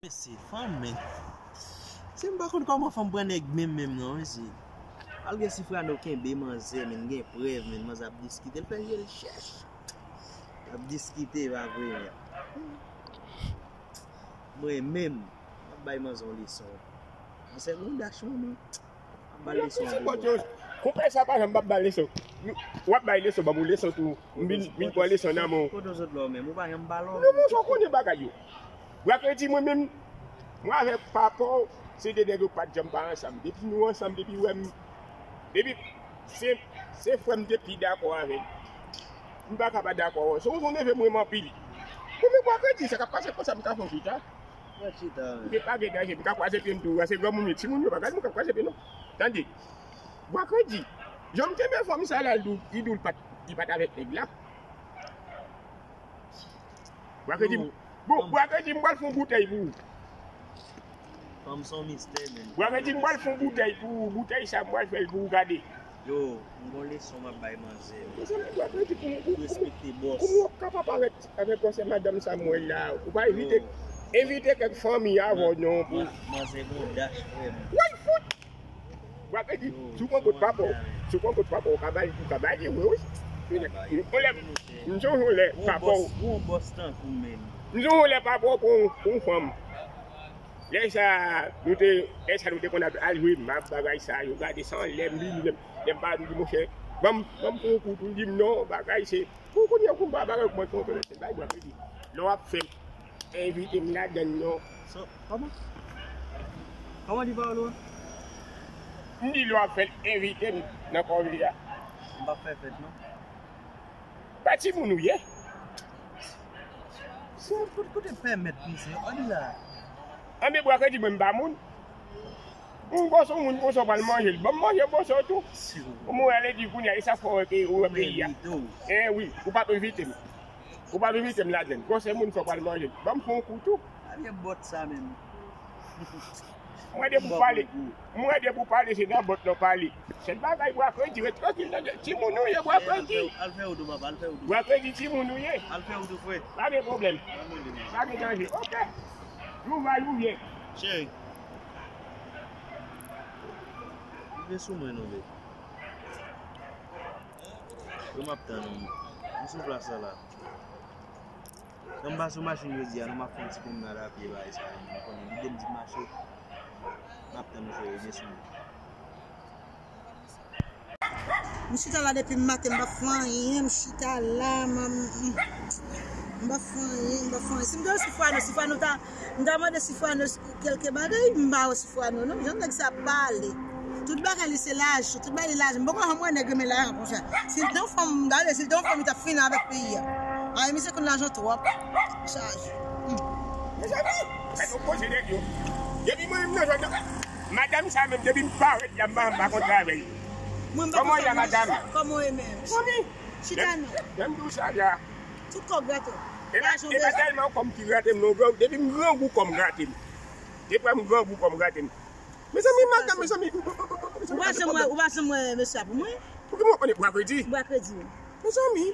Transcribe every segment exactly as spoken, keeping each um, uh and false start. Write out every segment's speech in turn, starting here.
Mesye, fanm, men. Se m pa konn kòman fanm pran nèg menm, menm, non, mesye. Malgre Sifrano kenbe manzè, men, gen prèv, men, manzè ap diskite, l fè je l chèch. L ap diskite, pa vre, men. Mwen menm, m ap bay manzè yon leson. Manzè gon dach, manman. M ap ba l leson an tou. Konpè sa pa janm p ap ba l leson. W ap bay leson, ban m yon leson tou. M vin, vin pran leson nan men w. Kote w sot la w menm? Ou pa janm pale w menm. Non, men sa w konnen bagay yo. Bwa Kredi mwen menm, mwen avèk papa w, se de nèg yo k pa t janm pa ansanm. Depi nou ansanm, depi w wè m, depi se, se frè m te pi dakò avè l. M pa ka pa dakò avè w. Se yon neve m renmen anpil. Mwen menm Bwa Kredi, sa k ap pase konsa, m ka fè yon chita. Fè chita, men. M te pa gen danje, m ka kwaze pye m tou. Se granmoun yo, timoun yo, pa gade moun k ap kwaze pye non. Tande. Bwa Kredi. Jan m kenbe fanm sa la, li di w, li di w li pa t, li pa t avèk nèg la. Bwa Kredi, bon, Bwa Kredi, m pral fè yon boutèy pou ou. Fanm se yon mistè, men. Bwa Kredi, m pral fè yon boutèy pou ou. Boutèy sa, m pral fè l pou ou gade. Yo, m gon leson m ap bay manzè. Mezanmi, Bwa Kredi, pou, pou, respekte bòs. Kòman w ap ka pa parèt avèk konsèy madanm Samuel la? Ou pa evite, evite kèk fanmi avè w non. Manzè gon dach, frè m. Woy, fout! Bwa Kredi, si w pran kot papa w, si w pran kot papa w, ou ka bay, ou ka bay li, wi, wi. Yon lè, m sonje yon lè papa w. Gon bòs tankou menm. M sonje yon lè papa w pran yon, pran yon fanm. Lè sa, nou te, lè sa nou te konn ap al jwe map, bagay sa yo, gade sa anlè m, vini, lè m, lè m pa di, monchè, ban m, ban m pran yon kou tou, li di m non, bagay se, pou kounye a, kounba bagay, mwen konn konn se bay Bwa Kredi. Lè w ap fè, envite m ladann non. So, kòman? Kòman di pawòl ou an? M di lè w ap fè, envite m nan kòve a. M p ap fè fèt non. Pa timoun ou ye? Se kote, kote pèmèt misye, ann la. Anben Bwa Kredi mwen m pa moun. Yon bòs yon moun konsa w pral manje l. Ban m manje bòs ou tou. Ou mwen ale di kounye a, e sa fè w wè ke ou wè peyi a. Eh wi, ou p ap envite m. Ou p ap envite m ladann. Konsèy moun sa w pral manje l. Ban m fè yon kou tou. A vye bòt sa menm. Mwen depi w pale, mwen depi w pale se nan bòt lan w pale. Sèl bagay Bwa Kredi, ret trankil nan timoun ou ye Bwa Kredi. Al fè wout ou papa, al fè wout ou. Bwa Kredi timoun ou ye. Al fè wout ou frè. Pa gen pwoblèm. Pa gen danje. Ok. Jou va jou vyen. Cheri. Rive sou mwen non bebe. Yo m ap tann ou. M sou plas la la. Lè m pase yon machin jodi a, nou m ap fè yon ti pwomnad a pye bay sa yo, nou konnen lide m di mache. M ap tann ou cheri, byen sou mwen. M chita la depi maten, m pa fè anyen, m chita la, m, m, m pa fè anyen, m pa fè anyen. Si m te Sifrano, Sifrano ta, m ta mande Sifrano kèlke bagay, m pa wè Sifrano non. Jan nèg sa pale. Tout bagay li se lajan, tout bagay li lajan. M poko janm wè nèg renmen lajan konsa. Si l te yon fanm, gade, si l te yon fanm, li t ap fini avèk peyi a. Ay, misye konn lajan twòp. Chaj. Hmm. Mezanmi, sa nou poze nèg yo. Depi mwen menm nan zòn nan, madanm sa menm, depi m parèt la, m pa, m pa konn travay. Mwen m pa konn travay. Kòman w ye la, madanm? Kòman w ye menm? Chita non. Lè m di w sa la. Tout kò grate w. E pa, e pa tèlman kò m ki grate m non, depi m grangou kò m grate m. Depi m grangou kò m grate m. Mezanmi, madanm, mezanmi. Ou pa janm wè, ou pa janm wè mesye a pou mwen? Pou ki mwen konnen Bwa Kredi? Bwa Kredi. Mezanmi,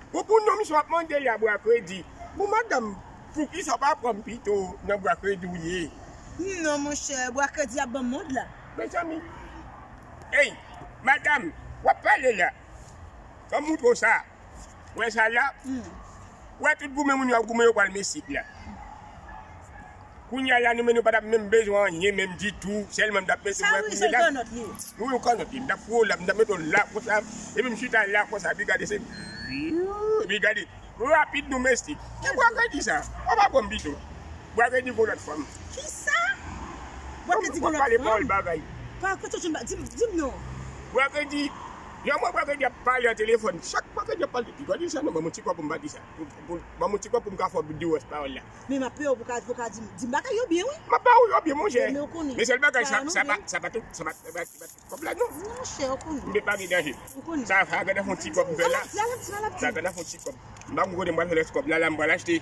bon, pou non misye w ap mande li a Bwa Kredi. Bon, madanm, poukisa w pa pran m pito nan Bwa Kredi w ye? Non, monchè, Bwa Kredi ap ban m mond la. Mezanmi. Ey, madanm, w ap pale la. Ban m moutre w sa. Wè sa la? Hmm. Wè tout goumen moun yo ap goumen yo pral Meksik la. Kounye a la nou menm nou pa t ap menm bezwen anyen menm ditou, sèlman m t ap mete wè kounye la. Sa wi, se yon kannòt li ye. Nou yon kannòt li, m t ap foure w la, m t ap mete w la konsa, epi m chita la konsa, epi gade se, epi gade, rapid nou Meksik. Ki Bwa Kredi sa? Ou pa pran m pito. Bwa Kredi gon lòt fanm. Kisa? Bwa Kredi gon lòt fanm? Pale pawòl bagay. Pa kote w jwenn ba, di m, di m non. Bwa Kredi, yon mwen Bwa Kredi ap pale an telefòn. Chak Bwa Kredi ap pale, li pa di sa non, ban m yon ti kòb pou m pa di sa. Pou, pou, ban m yon ti kòb pou m ka fè w di rès pawòl la. Men m ap peye w pou ka, pou ka di m, di m bagay yo byen, wi. M ap ba ou yo byen, monchè. Men ou konnen. Men sèl bagay, sa, sa pa, sa pa tout, sa pa, sa pa, sa pa tout kòb la, non. Monchè, ou konnen. Men pa gen danje. Ou konnen. Sa, sa, gade fon ti kòb m fè la. Sa, gade fon ti kòb. M pa konn kote m pral fè rès kòb la, la, m pral achte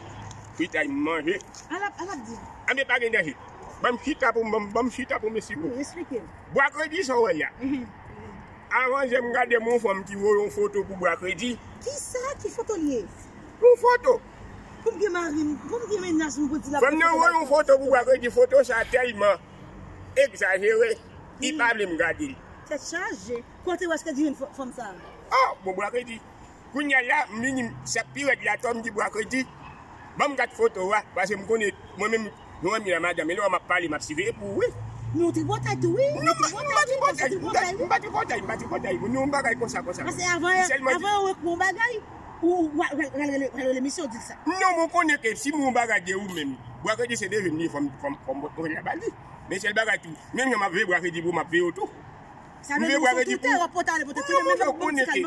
fritay, m manje. Al ap, al ap di. A, men pa gen danje. Ban m chita pou m, ban m, ban m chita pou m esplike w. Wi, esplike m. Bwa Kredi sa w wè la. Mhm. Avan yè m gade m yon fanm ki voye yon foto pou Bwa Kredi. Kisa? Ki foto l ye? Yon foto. Pou m gen mari m, pou m gen mennaj m pou di l ap fè foto. Fanm nan voye yon foto pou Bwa Kredi, foto sa tèlman egzajere, li pa vle m gade l. Tèt chaje. Kote w wè Skedjin fanm sa? Oh, bon, Bwa Kredi. Kounye a la, m vini, sa k pi rèd la, atò m di Bwa Kredi, ban m gad foto a, paske m konnen, mwen menm, nou wè m la madanm, e lè w ap pale, m ap siveye pou ou, wi. Men w tripotay tou, wi. Non, m pa tripotay, m pa tripotay, m pa tripotay, m pa tripotay. Non, yon bagay konsa, konsa. Paske avan, avan yo wè k yon bagay, ou, ou, w al rele misye, w di l sa. Non, mwen konnen ke si mwen yon bagay de ou menm, Bwa Kredi se de vin li, fò m, fò m, fò m pote la ba li. Men sèl bagay tou, menm jan m ap veye Bwa Kredi pou m ap veye w tou. M veye Bwa Kredi pou. Mwen menm mwen konnen ke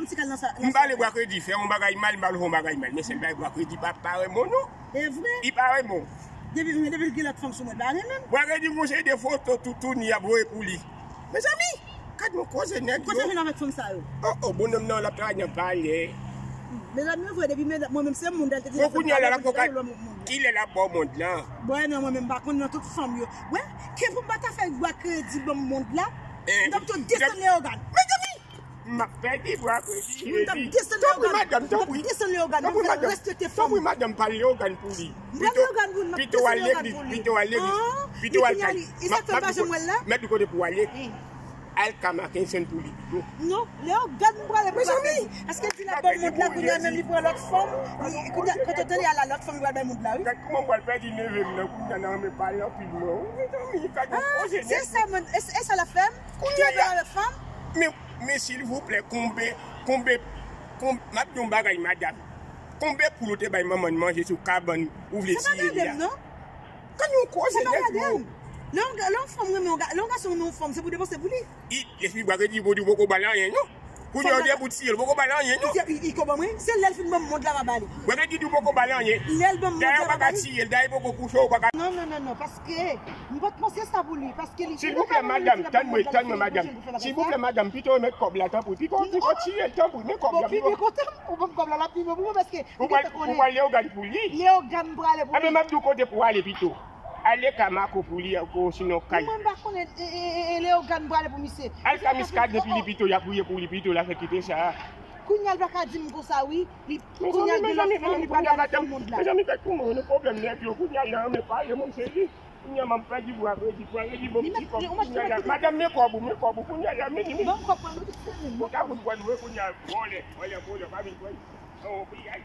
m pa vle Bwa Kredi fè yon bagay mal, m pa vle fè yon bagay mal. Men sèl bagay Bwa Kredi pa, pa renmen w non. E vre? Li pa renmen w. Depi, depi l gen lòt fanm sou mwen, l pa renmen m. Bwa Kredi gon seri de foto toutouni y ap voye pou li. Mezanmi, gad yon koze nèg yo. Kote vin avèk fanm sa yo? Oh, oh, bonòm nan, l ap travay nan palè. Mezanmi, vre, depi mwen menm se moun, l te di. Bon, kounye a la, l ap fè kilè l ap ba w mond lan? Bon, non, mwen menm m pa konn nan tout fanm yo. Wè, ke pou m pa ta fè Bwa Kredi ban m mond la, m t ap tou desann Leyogàn. Mezanmi! M ap pèdi Bwa Kredi. M t ap desann Leyogàn. Tanpri, madanm, tanpri. M t ap desann Leyogàn. Tanpri, madanm. Tanpri, madanm, pale Leyogàn pou li. M pale Leyogàn pou li, m ap desann Leyogàn pou li. Pito al legliz, pito al legliz. Pito al kay. E sa k fè m pa janm wè l la? Mèt li kote pou ale. Al ka Mackenson pou li pito. Non, Leyogàn m prale pou Bwa Kredi. Paske di l ap ban m mond la, kounye a menm li pran lòt fanm. Kounye a, kote w tande a la, lòt fanm li pral bay mond la, wi. Gad kòman m pral pèdi neve m nan, kounye a nan men pale anpil mwen. Wi, mezanmi, gad yon koze nèg. Se sa, mwen, e, e sa l ap fè m? Kounye a la. Men, men silvouplè, konbe, konbe, konbe, m ap di yon bagay, madanm. Konbe poul ou te bay manman n manje sou kabann ou vle tiye li a? Sa pa gade m, non. Gad yon koze nèg yo. Lè yon, lè yon fanm renmen yon ga-, lè yon gason renmen yon fanm, se pou depanse pou li. I, lespri Bwa Kredi pou di w poko ba l anyen, non. Kounye a ou di pou tiye l, ou poko ba l anyen, non. Li, li, li ko ban mwen, se lè l fin ban m mond la m a ba li. Bwa Kredi di w poko ba l anyen. Lè l ban m mond la m a ba li. Dayè ou pa ka tiye l, dayè poko kouche, ou pa ka. Non, non, non, non, paske m pa t panse sa pou li, paske li. Silvouplè, madanm, tann mwen, tann mwen, madanm. Silvouplè, madanm, pito remèt kòb la, tanpri. Pito, pito tiye l, tanpri, men kòb la, pito. Ou ban m kòb la, l ap pi bon pou mwen, paske. Ou pral, ou pral Leyogàn pou li? Leyogàn m prale pou li. Enben, m ap di w kote pou ale pito. Ale ka Mako pou li, ankò, sinon kay. Mwen, m pa konnen, e, e, e, e, Leyogàn m prale pou misye. Al ka Miskaden pou li pito, y ap priye pou li pito, l a fè kite sa. Kounye a l pa ka di m konsa, wi. Li, kounye a l gen lòt fanm, li pral gade tout mond la. Mezanmi, gad kòman nou pwoblèm nèg yo, kounye a l nan men pale, mon cheri. Kounye a m ap pèdi Bwa Kredi, Bwa Kredi, bon ti kòb, kounye a la. Madanm, men kòb ou, men kòb ou, kounye a la, men li, men. Ban m kòb mwen, tout se li. Ou ka fout pran mwen, kounye a, vòlè, vòlè, vòlè, pa vin pran. Oh, piyay.